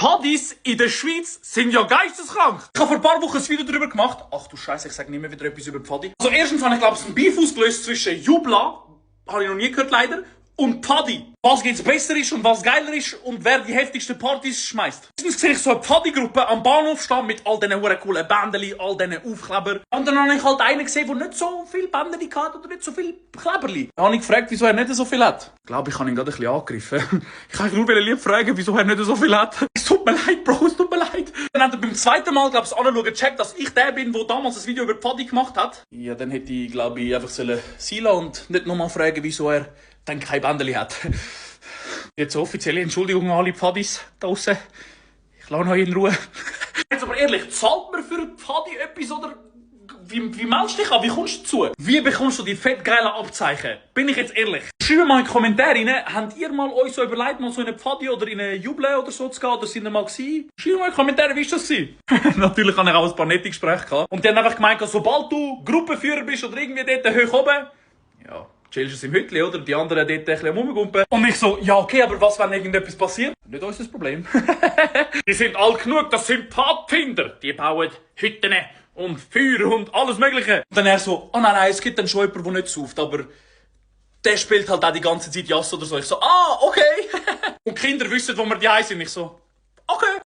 Partys in der Schweiz sind ja geisteskrank. Ich habe vor ein paar Wochen ein Video darüber gemacht. Ach du Scheiße, ich sage nicht mehr wieder etwas über Pfadi. Also erstens habe ich, glaube ich, einen Beef ausgelöst zwischen Jubla, habe ich noch nie gehört leider, und Pfadi. Was jetzt besser ist und was geiler ist und wer die heftigsten Partys schmeißt. Erstens sehe ich so eine Pfadi-Gruppe am Bahnhof stehen mit all diesen coolen Bändeli, all diesen Aufkleber. Und dann habe ich halt einen gesehen, der nicht so viel Bändeli hatte oder nicht so viel Kleberli. Da habe ich gefragt, wieso er nicht so viel hat. Ich glaube, ich habe ihn gerade ein bisschen angegriffen. Ich kann nur lieb fragen, wieso er nicht so viel hat. Es tut mir leid, Bro, es tut mir leid. Dann hat er beim zweiten Mal, glaube ich, anschauen gecheckt, dass ich der bin, der damals ein Video über Pfadi gemacht hat. Ja, dann hätte ich, glaube ich, einfach sein und nicht nochmal fragen, wieso er dann kein Bändeli hat. Jetzt offizielle Entschuldigung an alle Pfadis da draussen. Ich lasse euch in Ruhe. Jetzt aber ehrlich, zahlt man für Pfadi etwas oder wie meldest du dich an? Wie kommst du dazu? Wie bekommst du die fett geilen Abzeichen? Bin ich jetzt ehrlich? Schreibt mal in die Kommentare rein, habt ihr mal euch so überlegt, mal so in eine Pfadi oder in eine Juble oder so zu gehen? Oder sind ihr mal gewesen? Schreibt mal in die Kommentare, wie ist das gewesen? Natürlich habe ich auch ein paar nette Gespräche gehabt. Und die haben einfach gemeint, sobald du Gruppenführer bist oder irgendwie dort hoch oben, ja, chillst du im Hütli, oder? Die anderen dort ein bisschen rumgumpen. Und ich so, ja okay, aber was, wenn irgendetwas passiert? Nicht unser Problem. Die sind alt genug, das sind Pfadfinder. Die bauen Hütten und Feuer und alles mögliche. Und dann er so, oh nein, es gibt dann schon jemanden, der nicht sauft, aber der spielt halt auch die ganze Zeit Jass oder so. Ich so, ah, okay. Und die Kinder wissen, wo wir die sind. Ich so, okay.